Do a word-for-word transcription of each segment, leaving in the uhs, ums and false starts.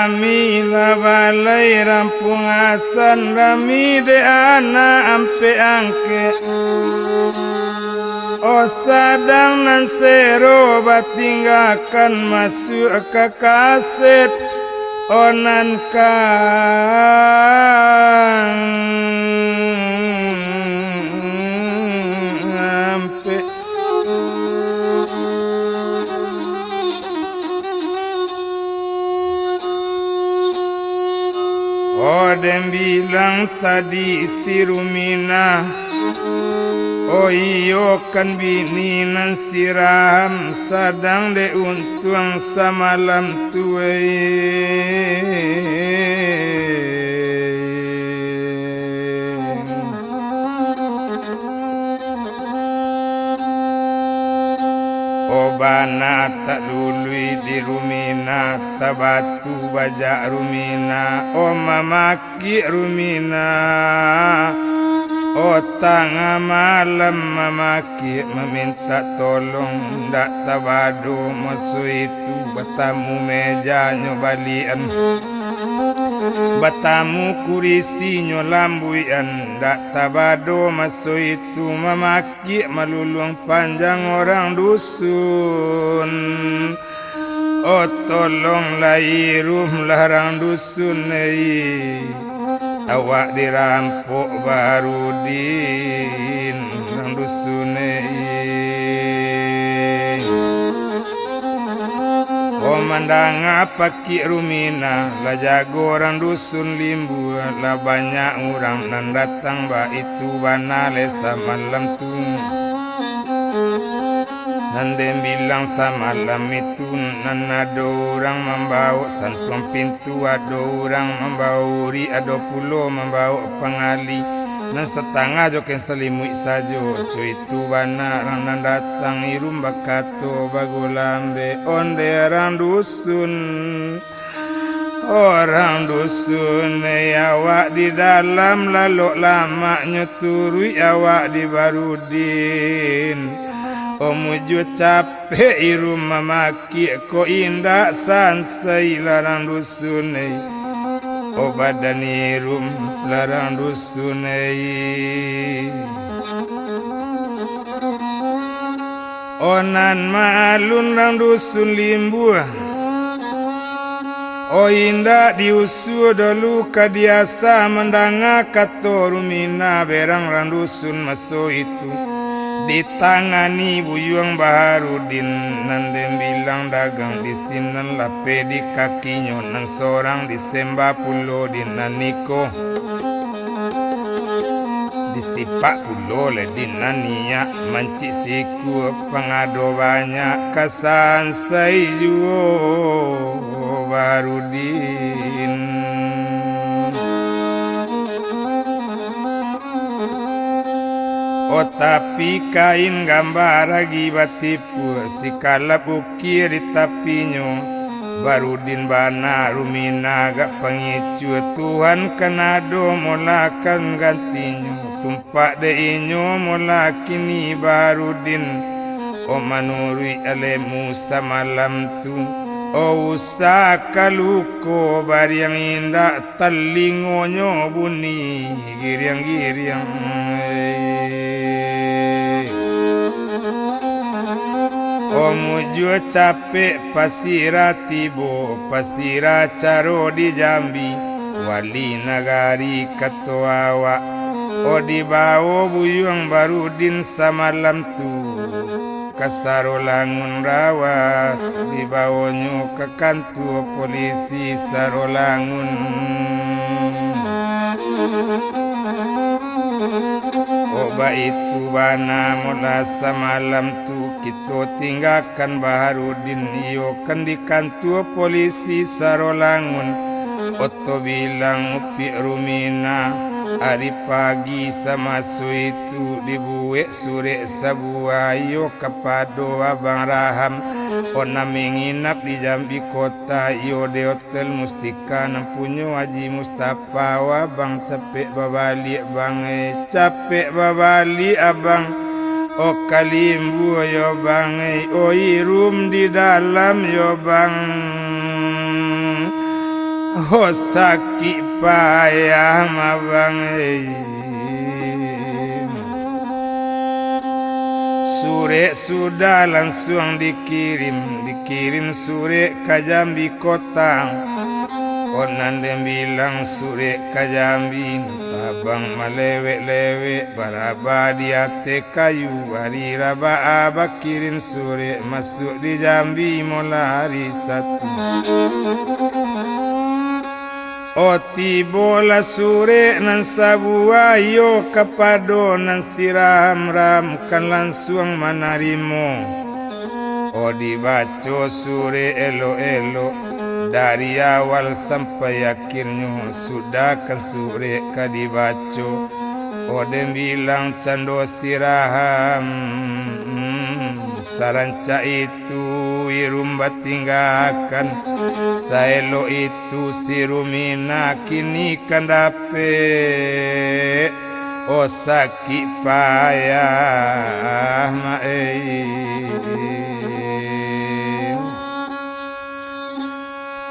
Rami lah balai rampuang asan, rami dek anak ampek angkek. Oh, sadang nan sero batinggakan masuak ka kaset, oh, nan ka ampek. Oh, den bilang tadi si Rumina, oh iyo kan bini nan si Raham, sadang dek untuang samalam tu, eh. Oh, bana tak lului di Rumina, tabatu bajak Rumina, oh, mamakiak Rumina. Oh, tangah malam mamakiak mamintak tolong, ndak tabado maso itu batamu mejanyo balian, batamu kurisinyo lambuian, ndak tabado maso itu mamakiak maluluang panjang urang dusun. Oh, tolonglah irumlah urang dusun, eh. Awak dirampok Baharudin, urang dusun, eh. Oh, mandanga pakiak Rumina, lah jago urang dusun Limbua, lah banyak urang nan datang, baitu bana lai samalam tu. Nan den bilang samalam itu, nan ado urang mambawok santuang pintu, ado urang mambawok urik, ado pulo mambawok pangali, nan satangah jo kain salimuik sajo. Co itu bana urang nan datang, irun bakato bagulambek, ondeh urang dusun. Urang dusun, eh, awak di dalam lalok lamaknyo turuik awak di Baharudin. Oh, mujua capek irun mamakiak ko, indak sansai lah urang dusun, eh. Oh, badan irun lah urang dusun, eh. Oh, nan maalun urang dusun Limbua. Oh, indak diusua dolu ka diasa, mandanga kato Rumina berang urang dusun maso itu. Ditangani Buyuang Baharudin, nan den bilang dagang di sinan, lapeh di kakinyo nan sorang, disemba pulo di nan iko. Disipak pulo lai di nan niak, mancik sikua pangado banyak, ka sansai juo Baharudin. Oh, tapi kain gamba ragi batipuak, sikalap ukia di tapinyo. Baharudin bana Rumina agak pangicua, Tuhan kan ado molakan gantinyo. Tumpak dek inyo molakini Baharudin. Oh, manuruik alemu samalam tu, oh, usah ka luko bariang, indak talingonyo bunyi giriang-giriang. Oh, mujua capek pasirah tibo, pasirah caro di Jambi, wali nagari kato awak. Oh, dibawo Buyuang Baharudin samalam tu ka Sarolangun, rawas dibawonyo ka kantua polisi Sarolangun. Oh, baitu bana molah samalam tu kito tinggakan Baharudin, iyo kan di kantua polisi Sarolangun. Oto bilang upiak Rumina, ari pagi samaso itu dibuek surek sabuah, iyo kapado Abang Raham, oh, nan manginap di Jambi Kota, iyo di Hotel Mustika nan punyo Haji Mustafa. Wah, Bang, capek babaliak, Bang, eh, capek babaliak, Abang. Oh, ka Limbua yo, Bang, eh, oh, irum di dalam yo, Bang. Oh, sakik payah mabang, eh. Surek sudah lansuang dikirim, dikirim surek ka Jambi kota. Oh, nan den bilang surek ka Jambi, tabang malewek-lewek, baraba di ateh kayu, ari rabaa bakirim surek, masuak di Jambi molah ari Satu. Oh, tibolah surek nan sabuah, iyo kapado nan si Raham-Raham kan lansuang manarimo. Oh, dibaco surek elok-elok, dari awal sampai akhirnyo, sudah kan surek ka dibaco. Oh, den bilang cando si Raham, sarancak itu irum batinggakan, saelok itu si Rumina kini kan dapek. Oh, sakik payah, mak, eh.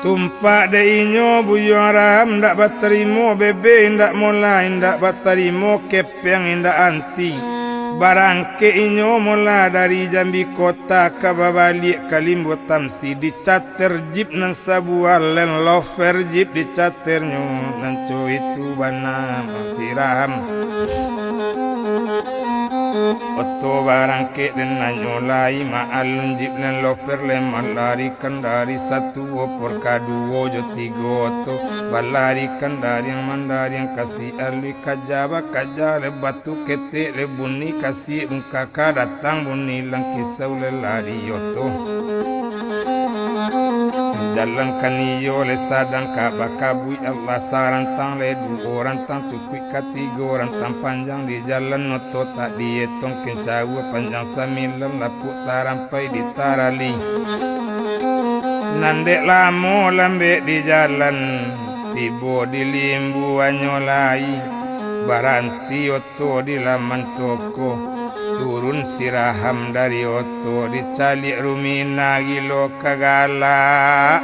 Tumpak dek inyo, buyuang Raham indak batarimo, bebek indak molah, indak batarimo, kepeng indak anti. Barangkek inyo molah dari Jambi kota ka babaliak ka Limbo Tamsi, dicater jip nan sabuah, Land Rover jip dicaternyo, nan co itu bana si Raham. Oto barangkek den nanyo lai, maalun jip Land Rover lai malarikan dari Satu, opor kaduo jo tigo oto, balarikan dariang mandariang, kasi alui kaja bakaja, le batu ketek le bunyi, kasi bungkaka datang bunyi, langkisau le lari oto. Jalan kan iyo le sadang ka bakabuik, alah sarantang le duo rantang, cukuik ka tigo rantang panjang, di jalan oto tak dietong, kencau panjang sambilan, lapuak tarampai di tarali. Nan dek lamo lambek di jalan, tibo di Limbo anyo lai, baranti oto di laman toko. Turun si Raham dari oto, dicaliak Rumina gilo ka galak.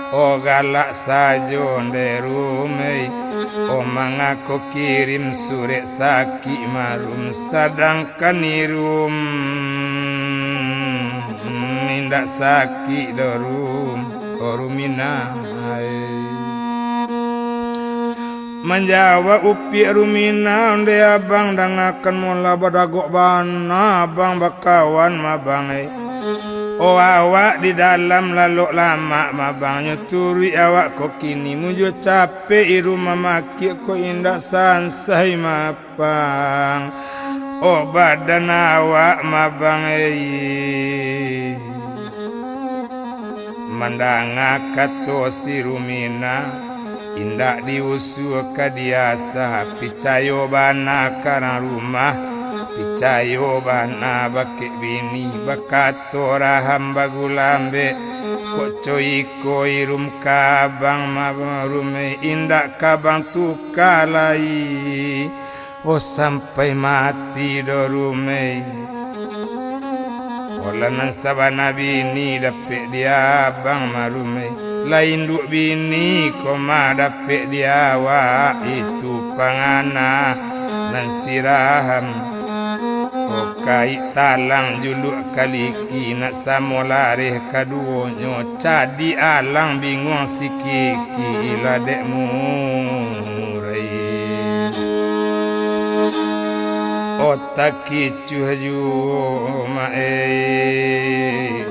Oh, galak sajo ndeh Rum, eh. Oh, mangako kirim surek sakik marum, sadangkan irum indak sakik doh Rum, oh Rumina, eh. Manjawab upiak Rumina, "Ondeh abang, dangakan molah, badagok bana abang bakawan mabang, eh. Oh, awak di dalam lalok lamak mabang, nyo turuik awak ko kini, mujo capek irum mamakiak ko indak sansai mapang. Oh, badan awak mabang, eh." Mandanga kato si Rumina, indak diusua ka diasah, picayo bana karang rumah, picayo bana bakek bini, bakato Raham bagulambek, "Kok co iko irum ka abang mabang Rum, eh, indak ka abang tuka lai. Oh, sampai mati doh Rum, eh. Olah nan sabana bini dapek di abang mah Rum, eh. Lah induak bini ko mah dapek di awak, itu pangana nan si Raham. Oh, kaik talang juluak kaliki, nak samo lareh kaduonyo, cadiak alang binguang sikiki, lah dek murai. Oh, takicuah juo, mak, eh.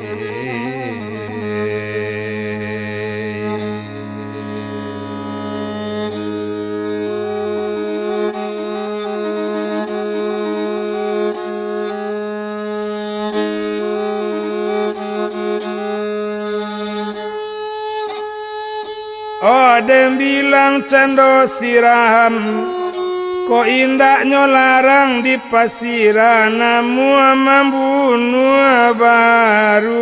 Oh, den bilang cando si Raham, kok indaknyo larang di pasiran, namuah mambunuah Barudin.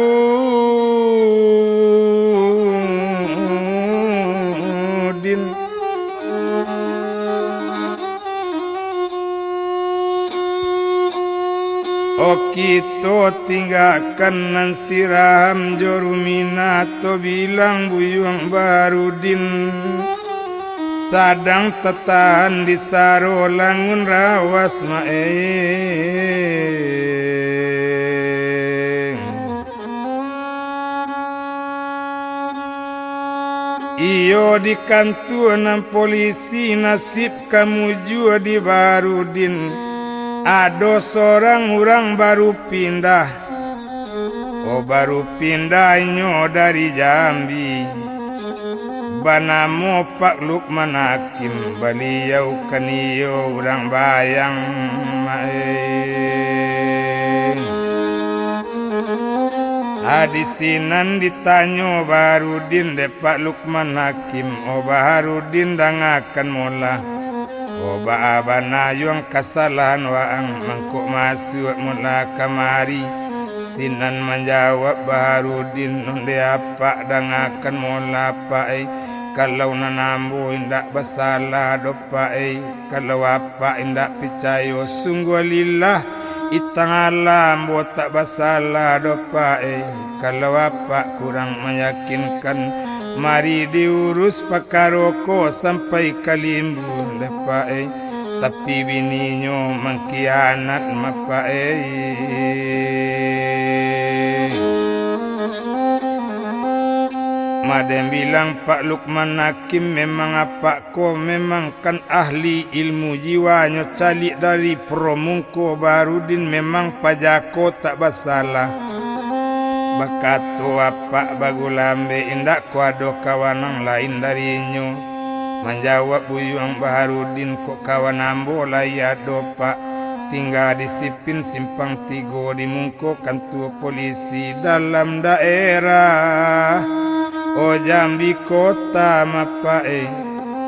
O kito tinggakan nan si Raham jo Ruminah, to bilang Buyuang Baharudin sadang tatahan di Saro Langun Rawas, Mak, eh. Iyo di kantua nan polisi, nasib ka mujua di Baharudin. Ado sorang urang baru pindah. Oh, baru pindah inyo dari Jambi. Banamo Pak Lukman Hakim, baliau kan iyo urang Bayang, Mak, eh. Ha, di sinan ditanyo Baharudin dek Pak Lukman Hakim, "O Baharudin, dangakan molah. O, baa bana yuang kasalahan waang, mangko masuak molah kamari?" Sinan manjawab Baharudin, "Ondeh apak, dangakan molah, Pak, eh. Kalau nan ambo indak basalah doh, Pak, eh. Kalau apak indak picayo, sungguah lillah, itang alah ambo tak basalah doh, Pak, eh. Kalau apak kurang mayakinkan, mari diurus pakaro ko sampai ka Limbu, Pak, eh. Tapi bininyo mangkianat, Mak, Pak, eh." Maden bilang Pak Lukman Hakim, memang apak ko memang kan ahli ilmu jiwanyo, caliak dari puro mungko Baharudin memang paja ko tak basalah. Bakato apak bagulambek, indak ko ado kawan nan lain dari inyo? Manjawab Buyuang Baharudin, kok kawan ambo lai ado, Pak. Tingga di Sipin Simpang Tigo di mungko kantua polisi dalam daerah, o, Jambi Kota, Mak, Pak, eh.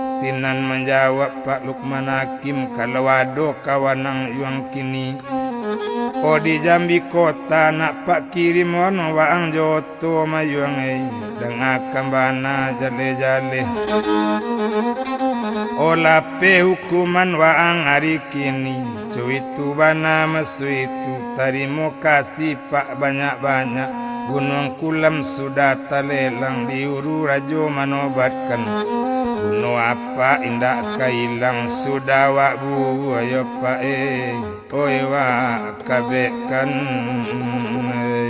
Sinan manjawab Pak Lukman Hakim, kalau ado kawan nan yuang kini, o, di Jambi Kota, nak Pak kirim wan waang jo oto mayuang, eh. Dangakan bana jaleh-jaleh. O, lapeh hukuman waang ari kini, co itu bana maso itu. Tarimo kasih, Pak, banyak-banyak. Gunuang Kulam sudah talelang, di Uru Rajo manobatkan. Guno apak indak ka ilang, sudah awak buwai, Pak, eh. Oi, wak kabekkan, eh.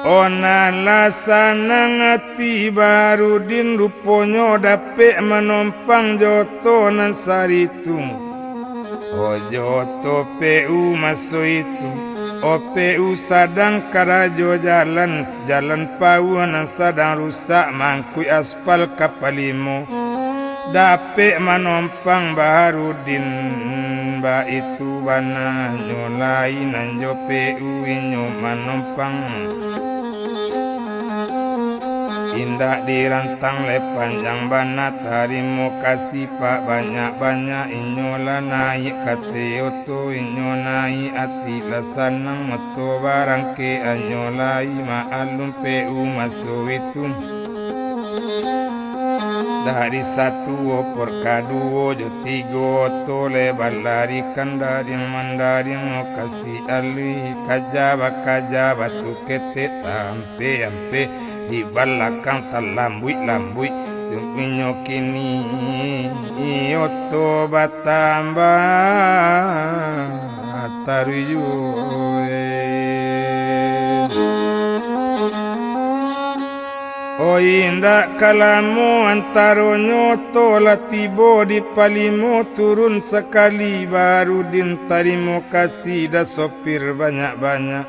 O, nan lah sanang ati Baharudin, ruponyo dapek manompang jo oto nan saritu. O, jo oto P U maso itu. O, P U sadang karajo jalan, jalan pauah nan sadang rusak, mangkuik aspal ka Palimo. Dapek manompang Baharudin, baitu bana nyo lai nan jo P U inyo manompang. Indak dirantang lai panjang bana, tarimo kasih, Pak, banyak-banyak. Inyo lah naik ka ateh oto, inyo naik ati lah sanang, oto barangkek anyo lai maalun P U maso itu. Dari satu opor kaduo jo tigo oto lai balarikan, dariang mandariang, lokasi alui, kaja bakaja, batu ketek, tampek-ampek, di balakang talambuik-lambuik. Sumpinyo kini oto batambah taruih juo, eh. Oi, indak ka lamo antaronyo oto lah tibo di Palimo, turun sakali Baharudin, tarimo kasih dah sopir banyak-banyak.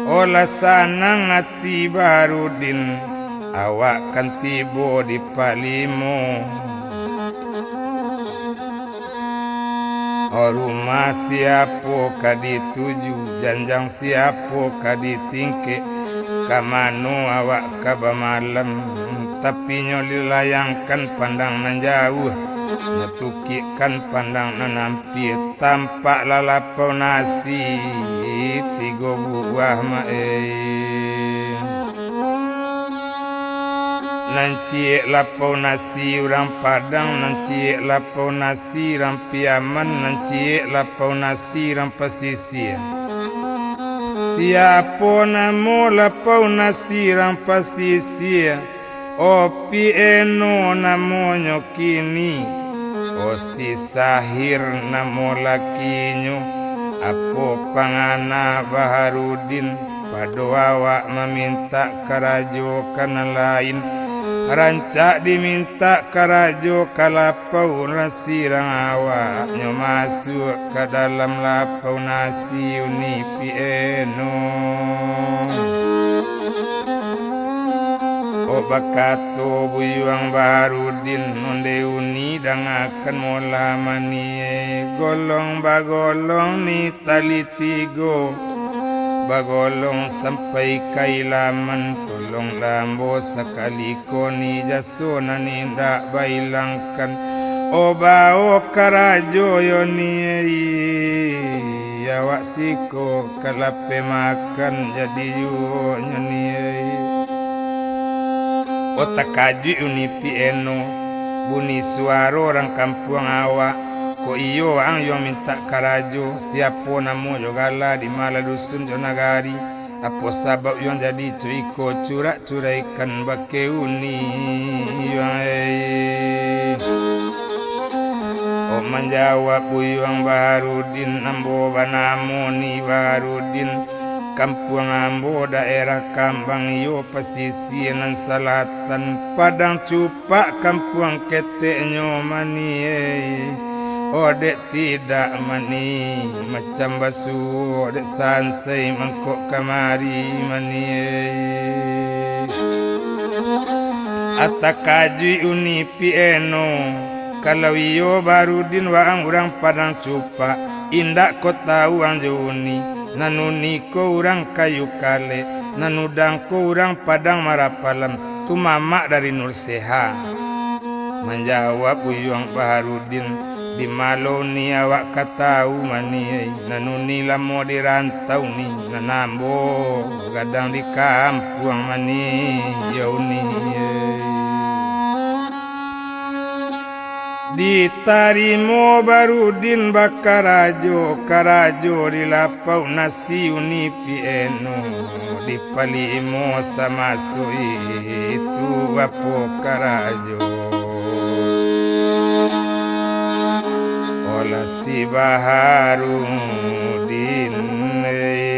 O, lah sanang ati Baharudin, awak kan tibo di Palimo. O, rumah siapo ka dituju, janjang siapo ka ditingkek, ka mano awak ka bamalam? Tapinyo dilayangkan pandang nan jauah, nyo tukikkan pandang nan ampia, tampak lah lapau nasi tigo buah, Mak, eh. Nan ciek lapau nasi urang Padang, nan ciek lapau nasi urang Piaman, nan ciek lapau nasi urang pasisia. Siapo namo lapau nasi urang pasisia? Opi Eno namonyo kini, Osi Sahir namo lakinyo. Apo pangana Baharudin, pado awak mamintak karajo ka nan lain, rancak dimintak karajo ka lapau nasi urang awaknyo masuak ka dalam lapau nasi uni Pieno. Oh, bakato Buyuang Baharudin, onde uni dangakan mola manie, golong bagolong ni tali tigo, bagolong sampai ka ilaman, tolonglah ambo sakali ko ni jaso nan indak bailangkan. Oh, bao karajo yo ni, awak siko ka lapeh makan jadi juo nyo ni. Oh, takajuik uni Pieno, bunyi suaro urang kampuang awak. Kok iyo waang yuang mintak karajo, siapo namo jo gala, di ma lah dusun jo nagari? Apo sabab yuang jadi co iko curak-curaikan bakeh uni yuang ei? Oh, manjawab Buyuang Baharudin, ambo banamo ni Baharudin, kampuang ambo daerah Kambang, iyo pasisia nan salatan, Padang Cupak kampuang keteknyo manie. Oh, dek tidak mani, macam basuo dek sansai mangkok kamari mani. Atakajuik uni Pieno, kalau iyo Baharudin waang urang Padang Cupak, indak ko tahu ang jo uni, nan uni ko urang Kayu Kalek, nan udang ko urang Padang Marapalam, tu mamak dari Nur Seha. Manjawab Buyuang Baharudin, di ma lo ni awak ka tahu mani, nan uni lamo di rantau ni, nan ambo gadang di kampuang mani, yo uni. Ditarimo Baharudin bakarajo, karajo di lapau nasi uni Pieno, dipalimo samaso itu apo karajo. Olah si Baharudin, eh.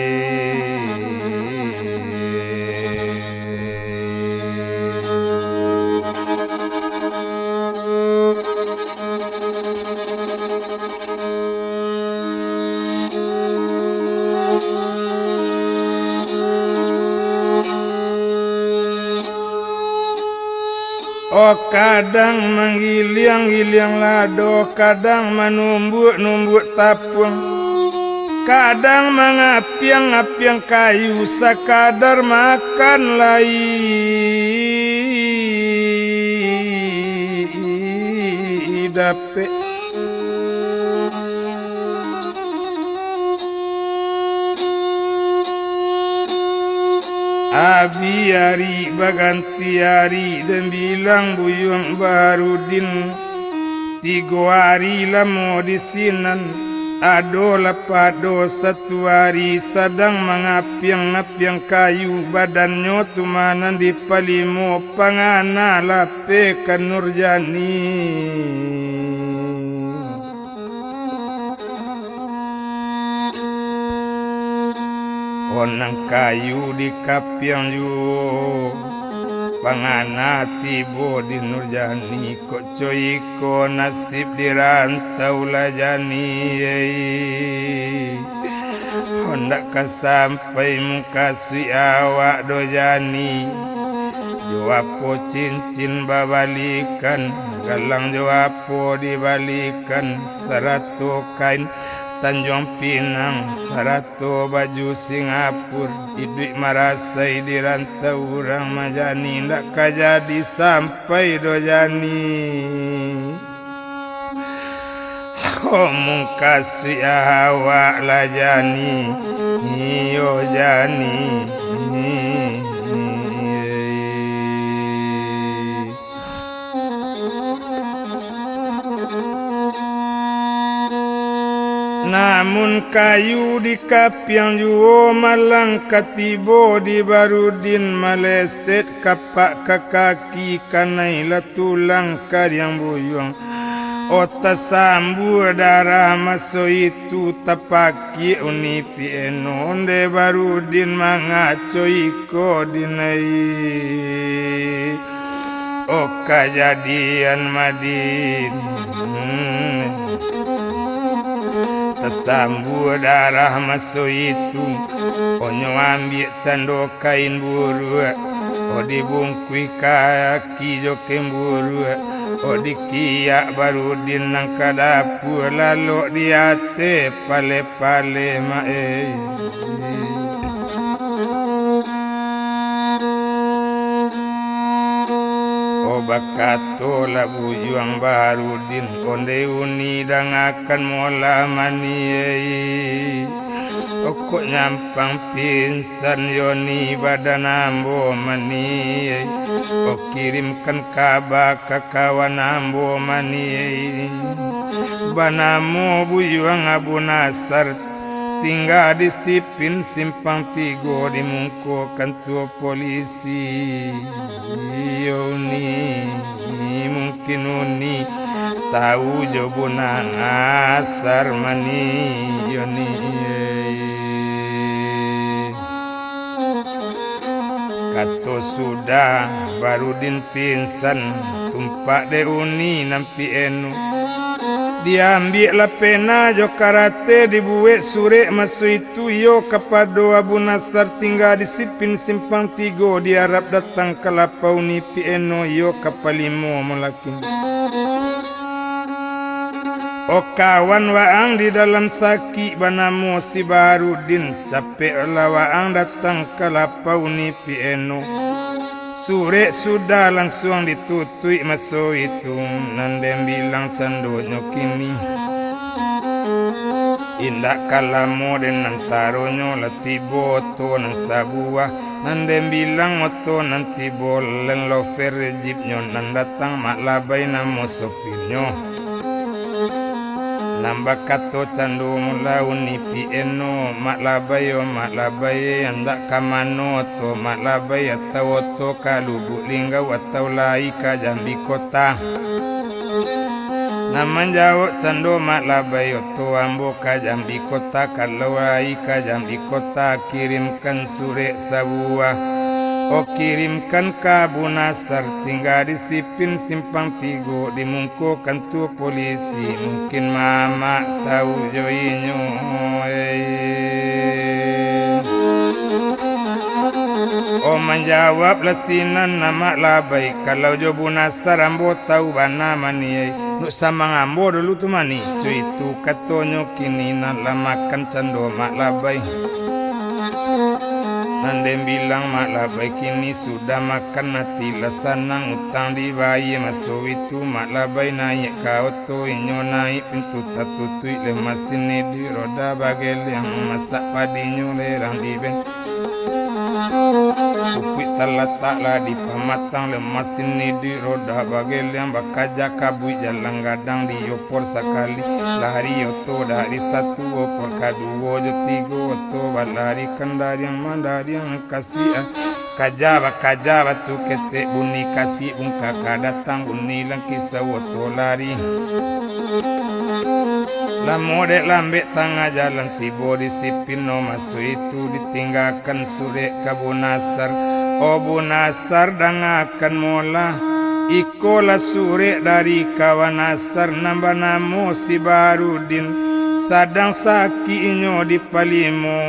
Oh, kadang manggiliang-giliang lado, kadang manumbuak-numbuak tapuang, kadang mangapiang-apiang kayu, sakadar makan lai dapek. Abih ari baganti ari, den bilang Buyuang Baharudin, tigo ari lamo di sinan, ado lah pado satu ari sadang mangapiang-apiang kayu, badannyo tu ma nan dipalimo pangana lah P. K. Nurjani. Onang kayu dikapiang juo, pangana tibo di Nurjani. Kok co iko nasib di rantau lah Jani, ei. Ondak ka sampai mukasuik awak doh Jani. Jo apo cincin babalikan, galang jo apo dibalikan, sarato kain Tanjuang Pinang, sarato baju Singapura, iduik marasai di rantau urang mah Jani, ndak ka jadi sampai doh Jani. Ho, mukasuik awak lah Jani, iyo Jani. Mun kayu dikapiang juo, malang ka tibo di Barudin, maleset kapak ka kaki, kanai lah tulang kariang buyuang. Oh, tasambua darah maso itu, tapakiak uni pieno, ondeh Barudin mangaco iko dinai. Oh, kajadian Madin. Tasambua darah maso itu, onyo ambiak cando kain buruak, oh, dibungkuih kaki jo kain buruak, oh, dikiak Barudin nan ka dapua, lalok di ateh paleh-paleh, mak, eh. Oh, bakatolah buyuang Barudin, ondeh uni dangakan molah mani, eh. Oh, kok nyampang pingsan yo ni badan ambo mani, eh. Oh, kirimkan kaba ka kawan ambo mani, eh. Banamo buyuang Abu Nasar, tingga di Sipin Simpang Tigo di mungko kantua polisi. Iyo uni, mungkin uni tau jo Abu Nasar mani, iyo ni. Kato sudah Barudin pingsan, tumpak dek uni nan pieno. Diambiaklah pena jo karate, dibuek surek maso itu, iyo kapado Abu Nasar, tingga di Sipin Simpang Tigo, diarap datang ka lapau ni pieno, iyo ka palimo mulakin. Oh, kawan waang di dalam sakik banamo si Barudin, capeklah waang datang ka lapau ni pieno. Surek sudah lansuang ditutuik maso itu, nan den bilang candonyo kini. Indak ka lamo den antaronyo lah tibo oto nan sabuah, nan den bilang oto nan tibo Land Rover Jeepnyo nan datang Mak Labai namo sopirnyo. Nan bakato cando mulauni pieno, Mak Labai, oh Mak Labai, andak ka mano oto Mak Labai, atau oto ka Lubuk Linggau, atau lai ka Jambi Kota. Nan manjawab cando Mak Labai, oto ambo ka Jambi Kota, kalau lai ka Jambi Kota, kirimkan surek sabuah. Oh, kirimkan ka Abu Nasar, tingga di Sipin Simpang Tigo, di mungko kantua polisi, mungkin mamak tau jo inyo. Oh, manjawablah sinan Mak Labai, kalau jo Abu Nasar ambo tau bana mani, eh. Nuk samang ambo dulu tu mani, co itu katonyo kini nan lah makan cando Mak Labai. Nan den bilang Mak Labai kini sudah makan, ati lah sanang, utang dibayia maso itu, Mak Labai naiak ka oto, inyo naiak pintu tatutuik, leh masin iduik roda bageliang, masak padinyo lerang di ben. Pupuik talatak lah di pamatang, leh masin iduik roda bageliang, bakaja kabuik jalan gadang, diopor sakali, lari oto dari satu, opor kaduo jo tigo, oto balari kan dariang mandariang, kasiak. Kaja bakaja batu ketek, bunyi kasik bungka ka datang, bunyi langkisau oto lari. Lamo dek lambek tangah jalan, tibo di Sipin no maso itu, ditinggakan surek ka Abu Nasar. Oh Abu Nasar, dangakan molah, ikolah surek dari kawan Nasar nan banamo si Barudin, sadang sakik inyo di palimo,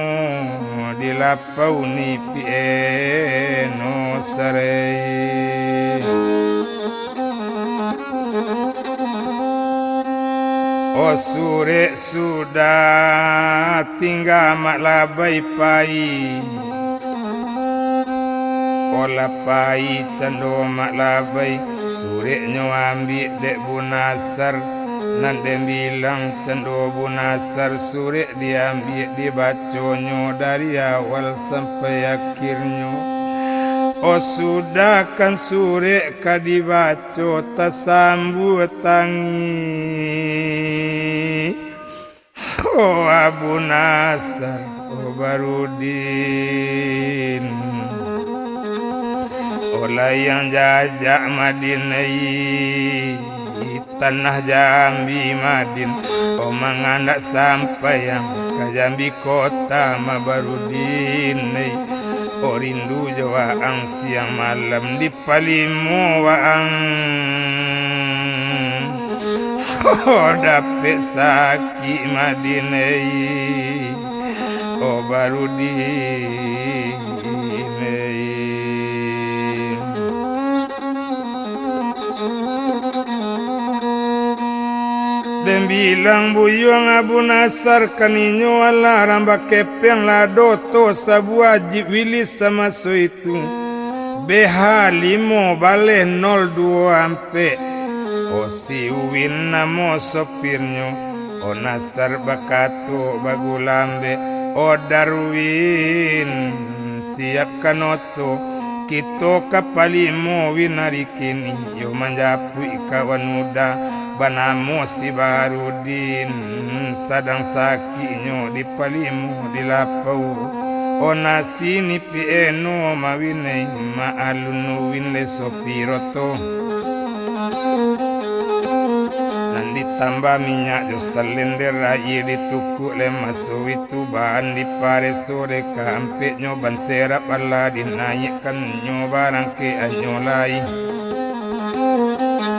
di lapau ni pieno sarai. Oh surek sudah, tingga Mak Labai pai. Oh lah pai cando Mak Labai, sureknyo ambiak dek Abu Nasar. Nan den bilang cando Abu Nasar, surek diambiak, dibaconyo dari awal sampai akhirnyo. Oh, sudahkan surek ka dibaco, tasambua tangih. Oh Abu Nasar, oh Barudin, oh layang jajak Madin ai, tanah Jambi Madin, oh mangandak sampaian ka Jambi kota ma Barudin ai. Oh rindu jo waang siang malam di palimo waang. Oh dapek sakik Madin ai, oh Barudin ai. Den bilang buyuang Abu Nasar, kan inyo alah ramba kepeng lado to sabuah jip Wilis samaso itu. B H limo baleh nol duo ampek. Oh si Uwin namo sopirnyo, oh Nasar bakato bagulambek, oh Darwin, siapkan oto, kito ka palimo Win ari kini, yo manjapuik kawan muda banamo si Baharudin, sadang sakiknyo di palimo di lapau. Oh nasi ni Pi eno mawinai, ma alun Uwin leso piroto. Nan ditambah minyak jo salender aia ditukuk lai maso itu, bahan dipareso dek ka ampeknyo, ban serap alah dinaiakkannyo barangkek anyo lai.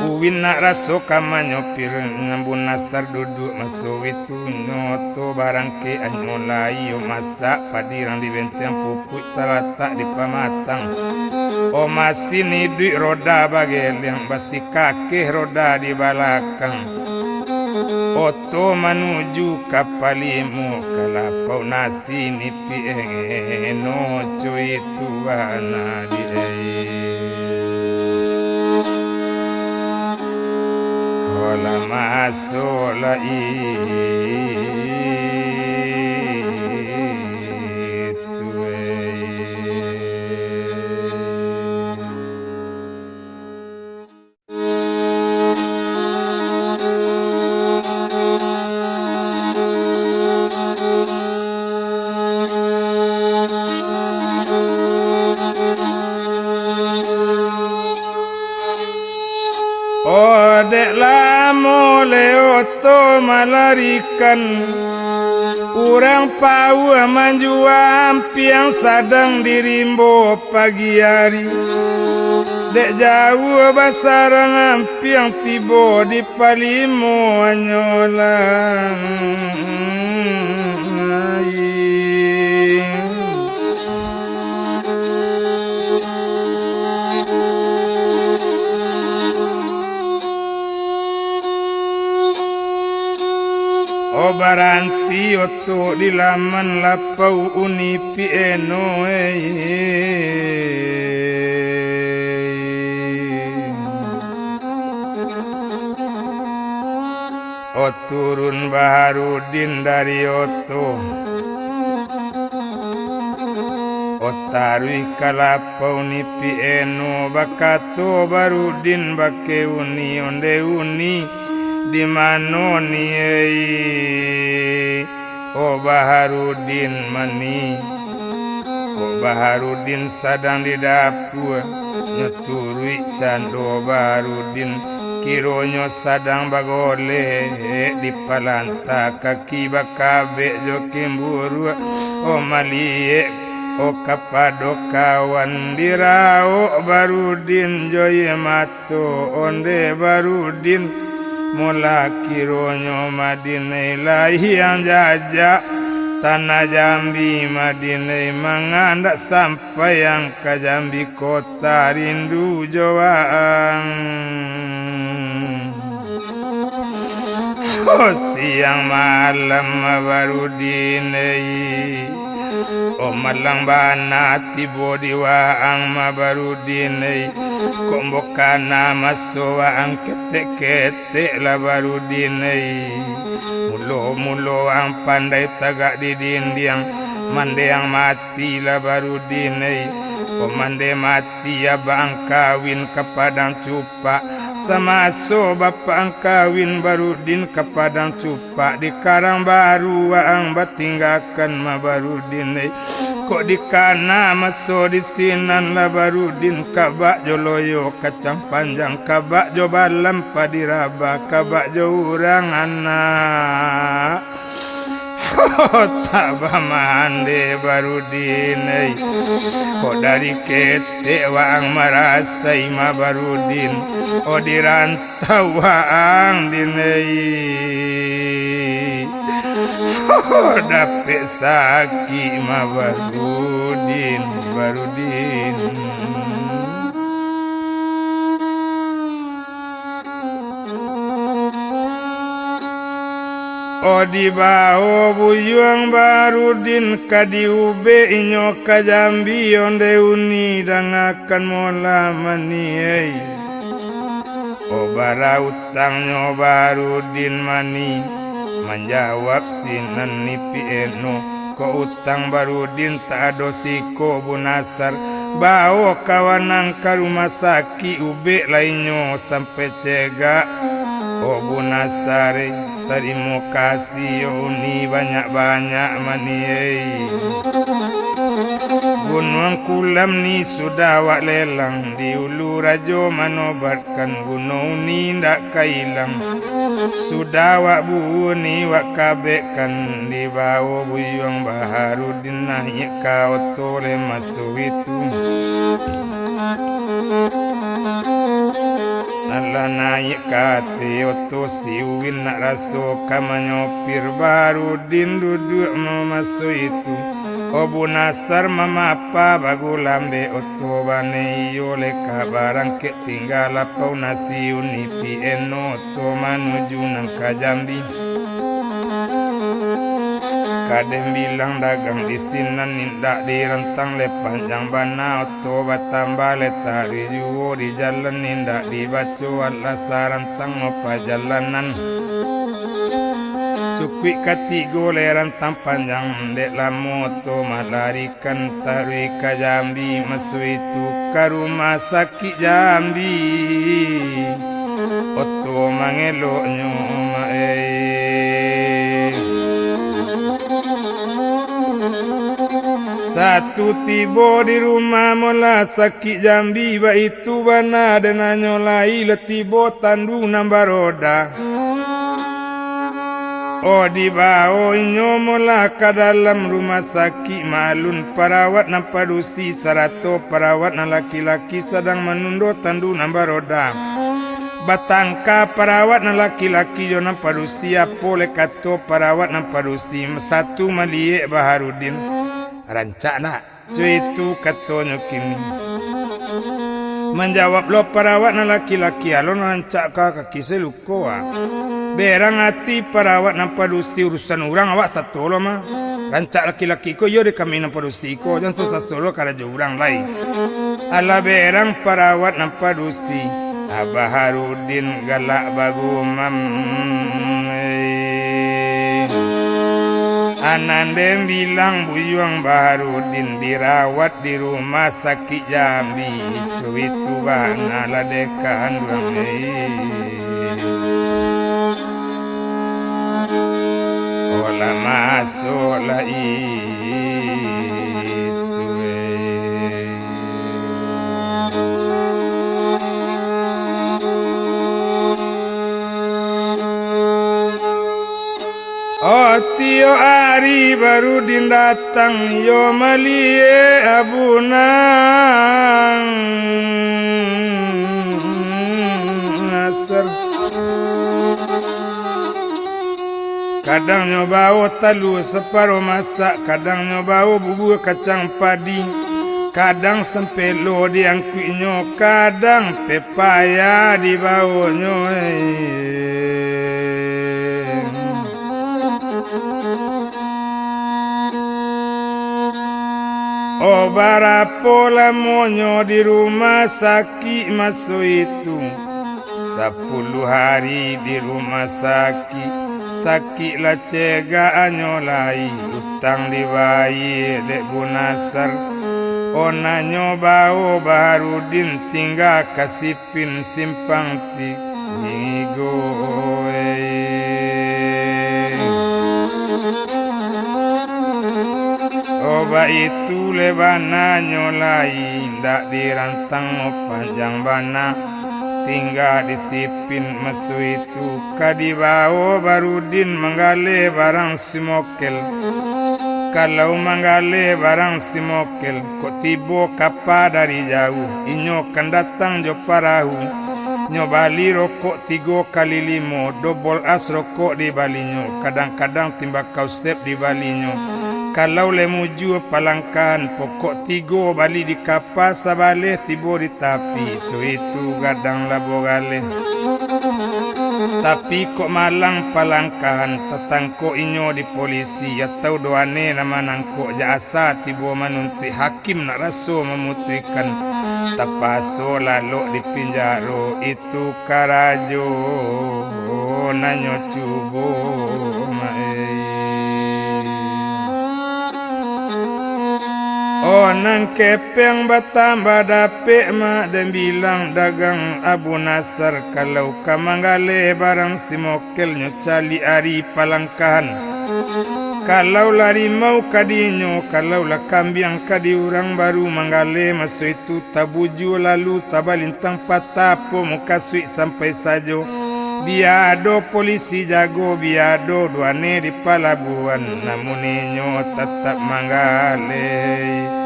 Uwin nak raso ka manyopir, Abu Nasar duduak maso itu. Nyoto barangkek anyo lai, yo masak padi rang di benteng, pupuik talatak di pamatang. Oh masin iduik roda bageleng, basikakeh roda di balakang. Oto manuju ka palimo, ka lapau nasi ni Pi eno, co itu bana di ai. Olah maso lai itu ai. Oh, dek lamo le oto malarikan, urang paua manjua ampiang sadang di rimbo pagi ari. Dek jauah basarang ampiang tibo di palimo anyo lai. Oh, baranti oto di laman lapau uni Pi eno, eh. Oh, turun Baharudin dari oto. Oh, taruih ka lapau ni Pi eno, bakato Barudin bakeh uni, onde uni, di mano ni, ei? Oh, Baharudin mani. Oh, Baharudin sadang di dapua, nyo turuik cando Baharudin, kironyo sadang bagolek di palanta, kaki bakabek jo kimburuak. Oh, maliek, oh, kapado kawan, diraok Barudin jo aia mato. Tu onde Barudin, molah kironyo Madinai lahiang jajak, tanah Jambi Madinai mangandak sampaian ka Jambi kota rindu jo waang. Oh, siang malam Barudin ai. Oh, malang bana tibo di waang ma Barudin ai. Kok mbokana maso waang ketek-ketek lah Barudin ai. Mulo-mulo waang pandai tagak di dindiang, mandeang mati lah Barudin ai. Kok mande mati abang kawin ka Padang Cupak, Samaso bapak ang kawin Barudin ka Padang Cupak, di Karang Baru waang batinggakan ma Barudin, eh. Kok dikana maso di sinan lah Barudin, kabak jo loyo kacang panjang, kabak jo balam padi rabah, kabak jo urang anak. Tak bamande Barudin, eh. Kok dari ketek waang marasai ma Barudin, oh, di rantau waang dinai. Dapek sakik ma Barudin, Barudin. Oh, dibao buyuang Barudin ka diubek inyo ka Jambi, ondeh uni dangakan molah mani, ei. Oh, bara utangnyo Barudin mani, manjawab sinan nipik eno, kok utang Barudin tak ado siko Bunasar, bao kawan ang ka rumah sakik, ubek lai nyo sampai cegak. Oh, Bunasar, tarimo kasih yo uni banyak-banyak mani, ei. Gunuang Kulam ni sudah awak lelang, di Ulu Rajo manobatkan, guno uni indak ka ilang. Sudah awak buwun ni wak kabekkan, dibao buyuang Baharudin naiak ka oto lai maso itu. Nan lah naiak ka ateh oto si Uwin nak raso ka manyopir, Baharudin duduak mamaso itu. Oh, Bunasar mamapa bagulambek oto bana iyo lai ka barangkek. Tingga lapau nasi uni pi eno oto manuju nan ka Jambi. Kadeh bilang dagang di sinan indak dirantang lai, panjang bana oto batambah lai, taruih juo di jalan indak dibaco alah sarantang pajalanan. Cukuik katigo lai rantang panjang, dek lamo oto malari kan taruih ka Jambi, maso itu ka rumah sakik Jambi. Oto mangeloknyo ma, ei. Satu tibo di rumah molah sakik Jambi, baitu bana denanyo lai lah tibo tandu nan baroda. Oh, dibao inyo molah ka dalam rumah sakik, ma alun parawat nan padusi sarato parawat nan laki-laki sadang manundo tandu nan baroda. Batangka parawat nan laki-laki jo nan padusi, apo lai kato parawat nan padusi, satu maliek Baharudin. Rancak nak? Cuitu katonyo kini. Manjawab lo parawat nan laki-laki, alun rancak ka kaki se luko, ah. Berang ati parawat nan padusi, urusan urang awak sato lo mah. Rancak laki-laki ko iyo dek kami nan padusi ko, jan sato-sato lo karajo urang lai. Alah berang parawat nan padusi, Abah Harudin galak bagumam, eh. Anan den bilang buyuang Baharudin dirawat di rumah sakik Jambi, cuitu bana lah dek kanduang, eh. Olah masuk lah itu, eh. Oh, tiok ari Baharudin datang, iyo maliek Abu Nasar. Kadang nyo bao talua saparo masak, kadang nyo bao bubua kacang padi, kadang sampelo diangkuiknyo, kadang pepaya dibaonyo, eh. Oh, barapo lamonyo di rumah sakik maso itu? Sapuluah ari di rumah sakik, sakik lah cegak anyo lai, utang dibayia dek Bu Nasar. Oh, nanyo bao Baharudin tingga ka Sipin simpang tigo, eh. Oh, baitu le bananyo lai, indak dirantang panjang bana. Tingga di Sipin maso itu, ka dibao Barudin manggaleh barang si Mokel. Kalau manggaleh barang si Mokel, kok tibo kapa dari jauah, inyo kan datang jo parahu. Nyo bali rokok tigo kali limo, dobol as rokok dibalinyo, kadang-kadang timbakau sep dibalinyo. Kalau lai mujua palangkahan, pokok tigo bali di kapa sabaleh tibo di tapi, co itu gadang labo galeh. Tapi kok malang palangkahan, tatangkok inyo di polisi, atau duane nan manangkok, jak asa tibo manuntuik hakim nak raso mamutuihkan, tapaso lalok di pinjaro, itu karajo nanyo cubo, maeh. Oh, nan kepeng batambah dapek, mak, den bilang dagang Abu Nasar, kalau ka manggaleh barang si Mokel, nyo caliak ari palangkahan. Kalau lah rimau ka dinyo, kalau lah kambiang ka di urang, baru manggaleh maso itu, tabujua lalu tabalintang patah, apo mukasuik sampai sajo. Bia ado polisi jago, bia ado duane di palabuahan, namun inyo tatap manggaleh.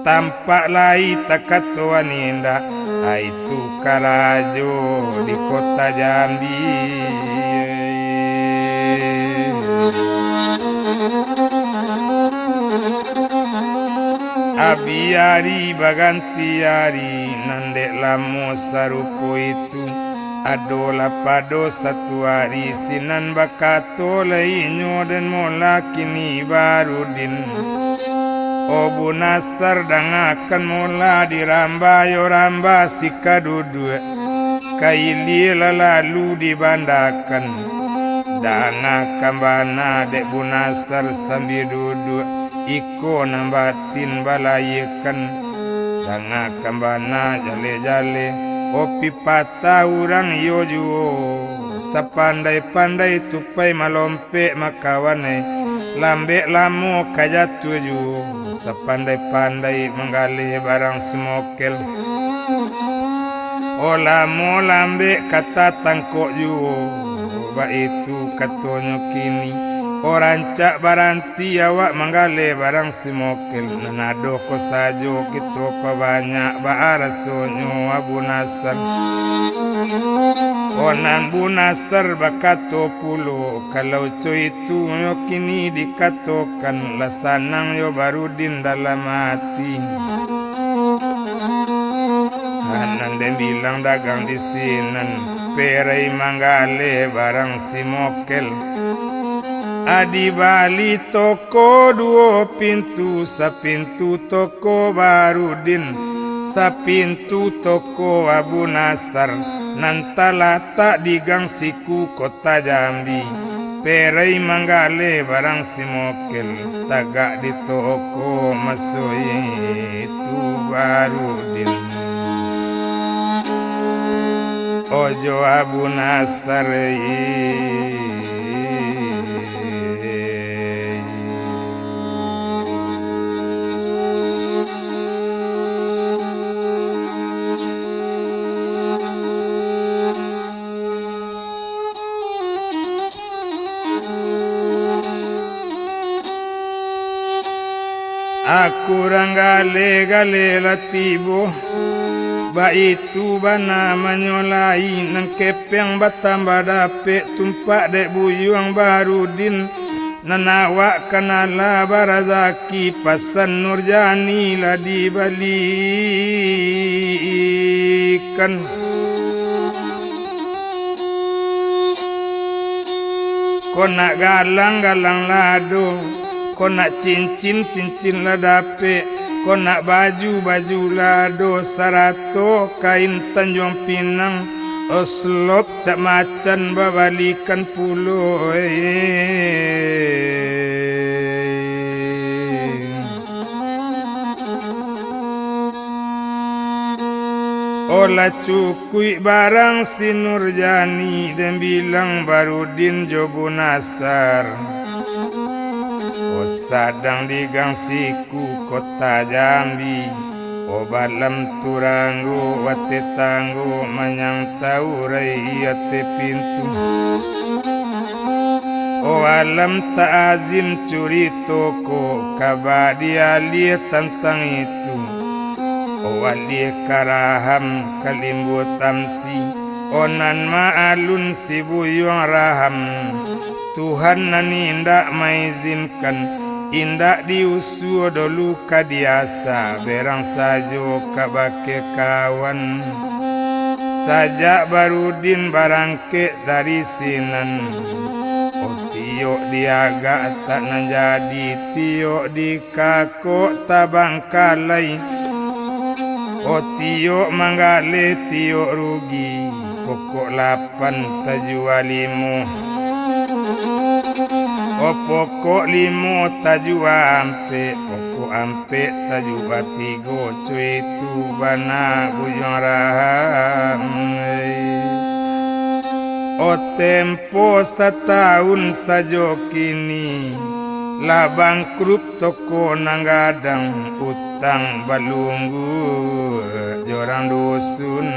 Tampak lai takato indak, ai tu karajo di kota Jambi. Abi ari baganti ari, nan dek lamo sarupo itu. Adolah pado satu ari, sinan bakato lai inyo, den molah kini Barudin. Oh, Bu Nasar, dangakan molah, dirambah yo rambah si kaduduak. Ka ilia lah lalu dibandakan. Dangakan bana dek Bu Nasar sambia duduak, iko nan batin balayiakan. Dangakan bana jaleh-jaleh, oh, pipatah urang iyo juo. Sapandai-pandai tupai malompek makawan ai, lambek lamo ka jatuah juo. Sapandai-pandai manggaleh barang si Mokel, oh, lamo lambek ka tatangkok juo. Baitu katonyo kini, oh, rancak baranti awak manggaleh barang si Mokel. Nan ado ko sajo kito pabanyak, baa rasonyo, Abu Nasar? Oh, nan Bu Nasar bakato pulo, kalau co itu nyo kini dikatokan, lah sanang yo Barudin dalam ati. Nan den bilang dagang di sinan, perai manggaleh barang si Mokel. Adi bali toko duo pintu, sapintu toko Barudin, sapintu toko Abu Nasar, nan talatak di Gang Siku, Kota Jambi. Perai manggaleh barang si Mokel, tagak di toko maso itu Barudin. Ojo Abu Nasar, eh. Aku urang galeh-galeh lah tibo, baitu bana manyolai, nan kepeng batambah dapek, tumpak dek buyuang Barudin, nan awak kan alah barazaki, pasan Nurjani lah dibalikan. Ko nak galang, galang lah ado. Ko nak cincin, cincin lah dapek. Ko nak baju, baju lah ado. Sarato kain Tanjuang Pinang, oslop cap macan babalikan pulo, eh. Oh lah cukuik barang si Nurjani, den bilang Barudin jo Bunasar. Oh sadang di gang siku kota Jambi. Oh balam turanggo wateh tanggo manyang taurai ateh pintu. Oh alam ta'azim curito ko kaba di alih tantang itu. Oh alih karaham kalimbo tamsi. Oh nan ma'alun si buyuang raham. Tuhan nan indak maizinkan, indak diusua dolu ka diasa, berang sajo kabake kawan. Sajak Barudin barangkek dari sinan, oh tiyok diagak tak nan jadi, tiyok di kakok tabangkalai. Oh tiyok manggaleh tiyok rugi, pokok lapan tajua limo. Oh pokok limo tajua ampek, pokok ampek tajua tigo, co itu bana buyuang raham. Oh tempo satahun sajo kini, lah bangkrut toko nan gadang, utang balungguak jo urang dusun.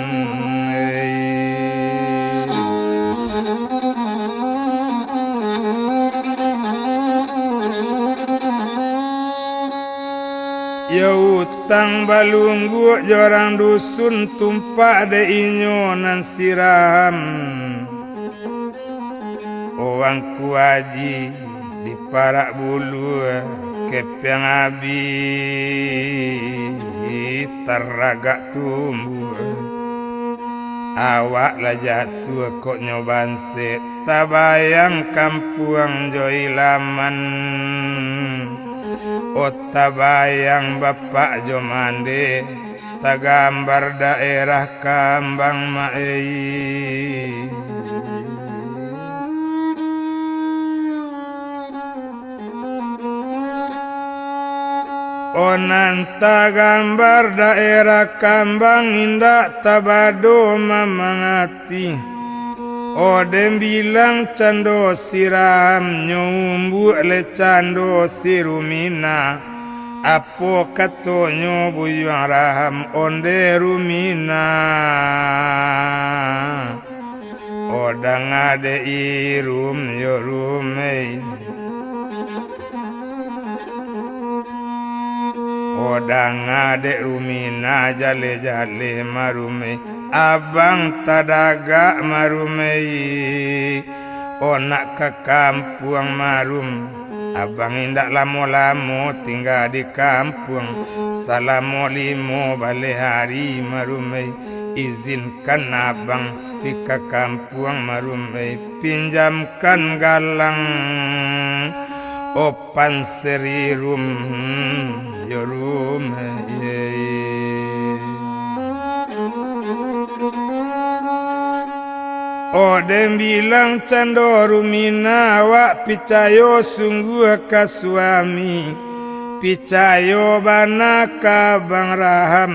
Yo utang balungguak jo urang dusun, tumpak dek inyo nan si Raham. Wangku Aji di Parak Bulu, kepeang abih taragak tumbuah. Awak lah jatuah kok nyo bansek, tabayang kampuang jo ilaman. Oh tabayang bapak jo mande, tagambar daerah kambang maei. Oh nan tagambar daerah kambang indak tabado mamangati. Oh den bilang cando si Raham nyo umbuak le cando si Rumina. Apo katonyo buyuang Raham onde Rumina? Oh danga dek Irum yo Rumei. Oh danga dek Rumina jaleh-jaleh Marumei. Abang tadagak Marumei. Oh nak ka kampuang Marum. Abang indak lamo-lamo tingga di kampuang. Salamo limo baleh ari Marumei. Izinkan abang pi ka kampuang Marumei. Pinjamkan galang. Oh Panseri Rum, yo Rumei. Oh den bilang cando Rumina, awak picayo sungguah ka suami, picayo bana ka Abang Raham.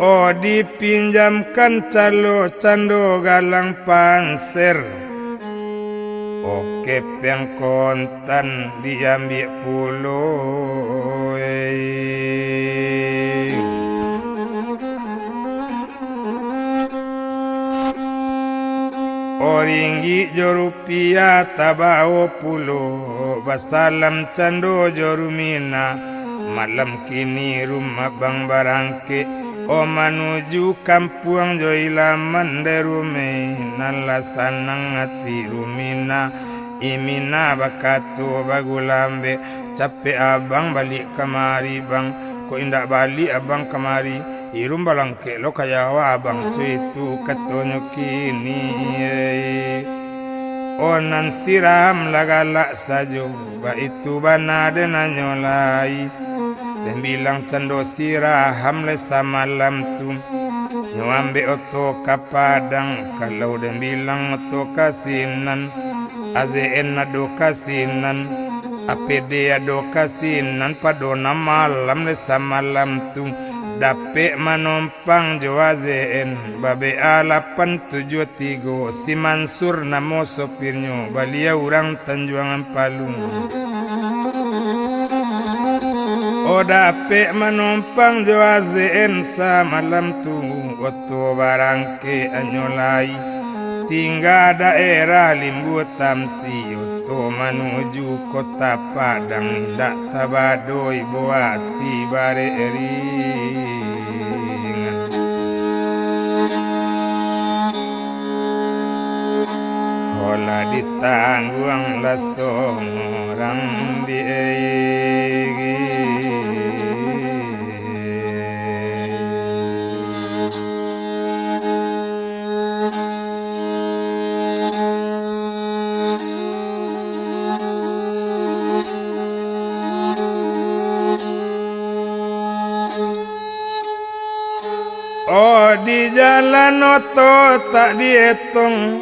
Oh dipinjamkan calo cando galang panser. Oh kepeang kontan diambiak pulo, eh. Oh ringgik jo rupiah tabawo pulo, basalam cando jo Rumina. Malam kini Rum abang barangkek, oh manuju kampuang jo ilaman dek Rumei. Nan lah sanang ati Rumina, Imina bakato bagulambek, capek abang baliak kamari bang, kok indak baliak abang kamari, Irum balangkek lo ka Jawa abang, co itu katonyo kini. Oh nan si Raham lah galak sajo. Baitu bana den nanyo lai. Den bilang cando si Raham lai samalam tu. Nyo ambek oto ka Padang, kalau den bilang oto ka sinan, A Z N ado ka sinan, A P D ado ka sinan, pado nan malam lai samalam tu. Dapek manompang jo A Z N, babek A lapan tujuah tigo, si Mansur namo sopirnyo, baliau urang Tanjuang Ampalu. Oh, dapek manompang jo A Z N samalam tu, oto barangkek anyo lai. Tingga daerah Limbu Tamsi, oto manuju Kota Padang, indak tabado ibo ati barek ringan. Olah ditangguang lah sorang di. Oh, di jalan oto tak dietong,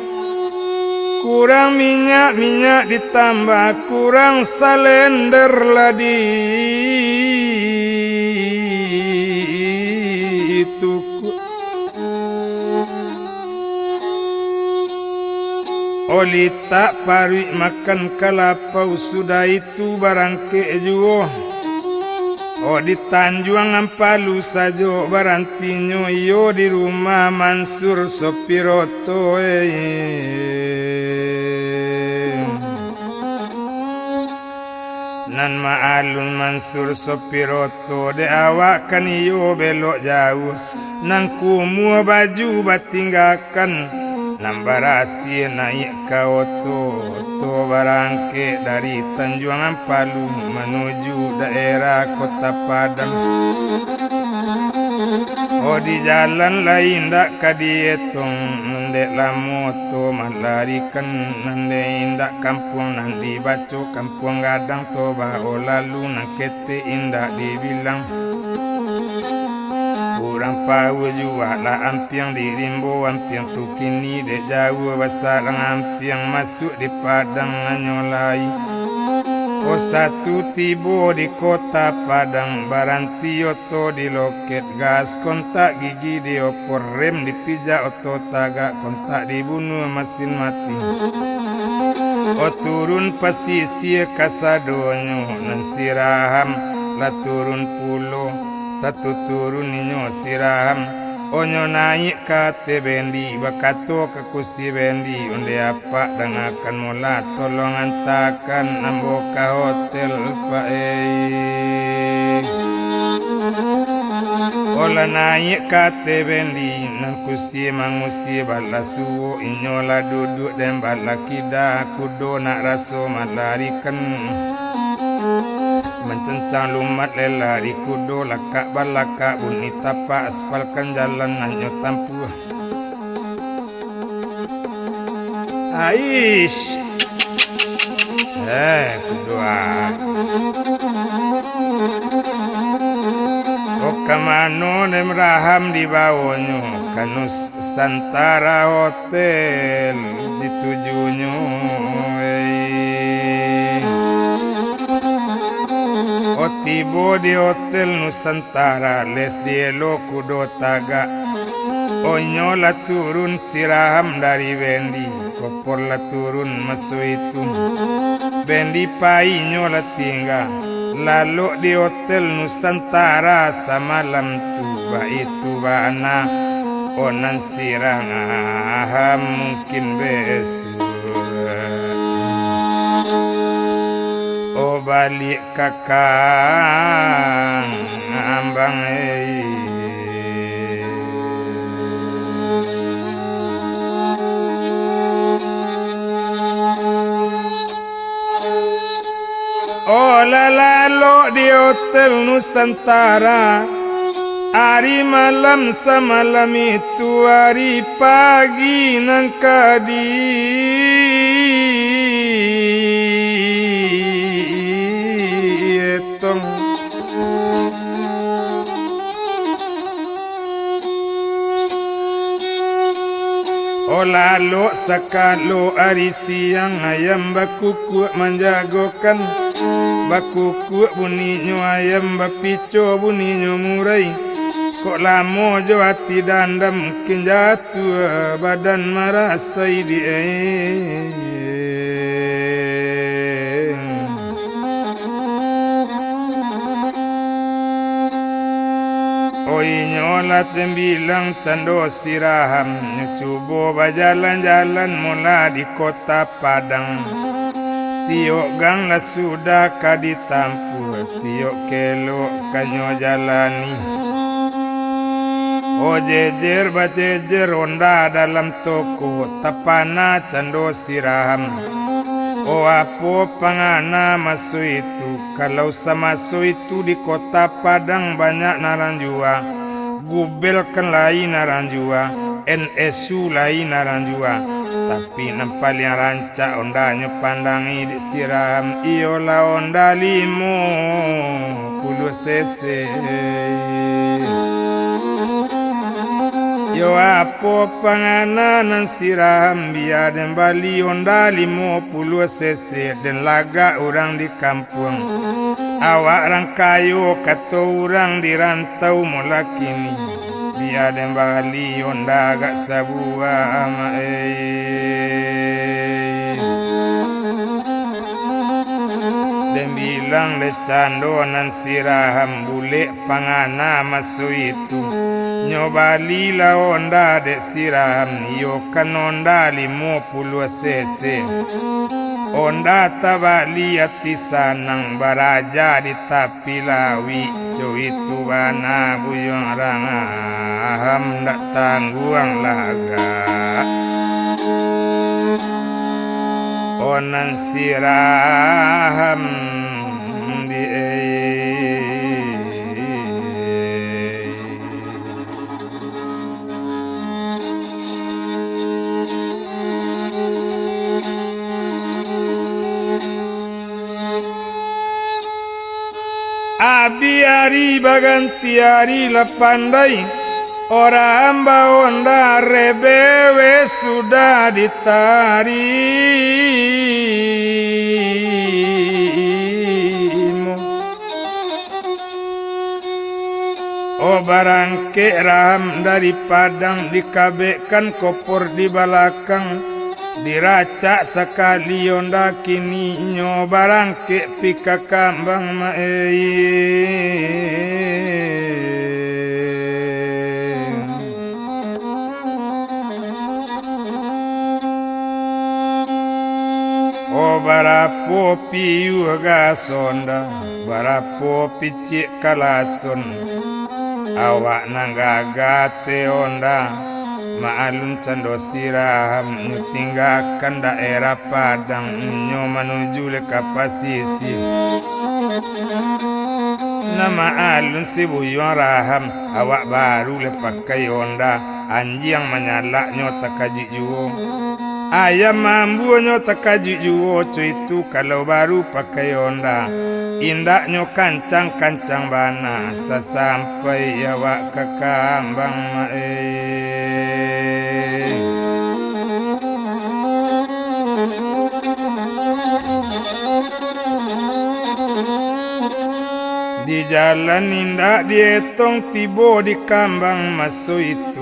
kurang minyak, minyak ditambah, kurang salender lah ditukuk. Oh, litak paruik makan kalapau, sudah itu barangkek juo. Oh, di Tanjuang Ampalu sajo barantinyo, iyo di rumah Mansur sopir oto, eh. Nan maalun Mansur sopir oto, dek awak kan iyo belok jauah, nan kumuah baju batinggakan, nan barasiah naiak ka oto. Oto barangkek dari Tanjuang Ampalu manuju daerah Kota Padang. Oh, di jalan lai indak ka dietong, nan dek lamo oto malarikan, nan dek indak kampuang nan dibaco Kampuang Gadang, toba oh lalu nan ketek indak dibilang. Urang pahu juo lah ampiang di rimbo, ampiang tu kini dek jauah basarang, ampiang masuak di Padang anyo lai. Oh, satu tibo di Kota Padang, baranti oto di loket, gas kontak gigi diopor, rem dipijak, oto tagak, kontak dibunuah, masin mati. Oh, turun pasisia kasadonyo, nan si Raham lah turun pulo. Satu turun inyo si Raham, oh, nyo naiak ka ateh bendi, bakato ka kusi bendi, "Onde apak dangakan mola, tolong antakan ambo ka hotel, Pak, eh." Oh, lah naiak ka ateh bendi, nan kusi mangusi balah suok, inyo lah duduak den balah kida, kudo nak raso malarikan. Mancancang lumat lai lari kudo, lakak balakak bunyi tapak, aspalkan jalan nan nyo tampuah. Aish. Eh, kudo ah. Oh, ka mano Dem Raham dibawonyo? Ka Nusantara Hotel ditujunyo, eh. Oh, tibo di Hotel Nusantara, les dielo kudo tagak. Oh, inyo lah turun si Raham dari bendi, kopor lah turun maso itu. Bendi pai inyo lah tingga, lalok di Hotel Nusantara samalam tu, baitu bana. Oh, nan si Raham mungkin besuak. Oh, baliak ka kambang, eh. Oh, lah lalok di Hotel Nusantara, ari malam samalam itu, ari pagi nan ka dietong. Oh, lalok sakalo ari siang, ayam bakukuak manjagokan. Bakukuak buninyo ayam, bapico buninyo murai. Kok lamo jo ati dandam, mungkin jatuah badan marasai di e. Oi, nyo lah tembilang cando si Raham, nyo cubo bajalan-jalan mula di kota Padang. Tiok gang lah sudah ka ditampuah, tiok kelok ka nyo jalani. O jejer bajejer onda dalam toko, tapana cando si Raham. O apo pangana maso itu, kalau samaso itu di kota Padang banyak nan rang jua, Gubel kan lai nan rang jua, N S U lai nan rang jua. Tapi nan paliang rancak ondanyo pandangi dek si Raham, iyolah onda limo puluah cc. Yo apo pangana nan si Raham, bia den bali onda limo puluah cc, den lagak urang di kampuang. Awak rang kayo, kato urang di rantau mula kini. Bia den bali onda agak sabuah, mak ei. Den bilang dek cando nan si Raham, bulek pangana maso itu. Nyo balilah onda dek si Raham, iyo kan onda limo puluah cc. Onda tabali ati sanang, baraja di tapi lawik, co itu bana buyuang Raham, ndak tangguang lagak. O nan si Raham di ei. Abih ari baganti ari lah pandai, urang baonda rebewe sudah ditarimo. O barangkek Raham dari Padang, dikabekkan kopor di balakang, diracak sakali onda, kini inyo barangkek pi ka kambang, mak ei. O barapo piuah gas onda, barapo picik kalason, awak nan gagah te onda. Maalun cando si Raham, nyo tinggakan daerah Padang, inyo manuju lai ka pasisia. Nan maalun si buyuang Raham, awak baru lai pakai onda, anjiang manyalak nyo takajuik juo. Ayam mambuanyo takajuik juo, co itu kalau baru pakai onda. Indaknyo kancang-kancang bana, sasampai awak ka kambang, mak ei. Di jalan indak dietong, tibo di kambang maso itu.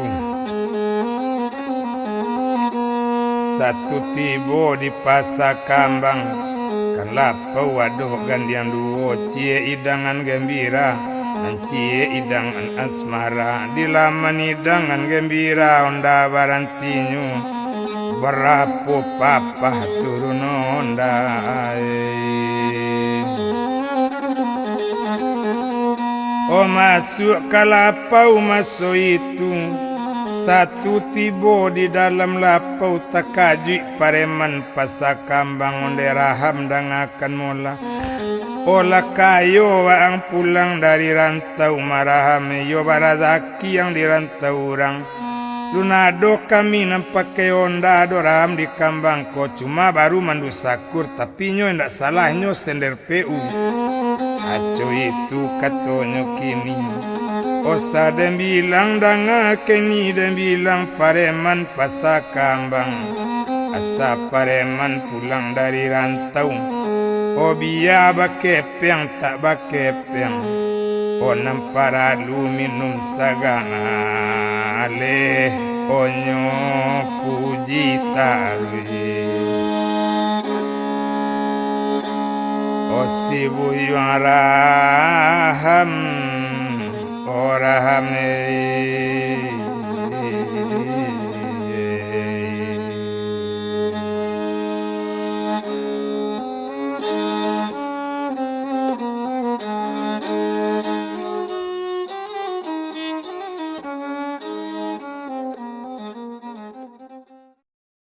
Satu tibo di pasa kambang, kan lapau adoh gandiang duo, ciek idangan gambira, nan ciek idangan asmara. Di laman idangan gambira onda barantinyo, barapo papah turun onda ei. O masuak ka lapau maso itu, satu tibo di dalam lapau, takajuik pareman pasa kambang ondeh Raham dangakan mola. O lah kayo waang pulang dari rantau, maraham iyo barazaki yang di rantau urang. Lun ado kami nan pakai onda do Raham di kambang ko, cuma baru mandusakur, tapi nyo indak salah, nyo sender P U. Aco itu katonyo kini. Osa den bilang danga kini, den bilang pareman pasa kambang. Asa pareman pulang dari rantau. O bia bakepeang tak bakepeang. Nan paralu minum sagana, leh onyo puji taruih. O si buyuang raham, o raham e.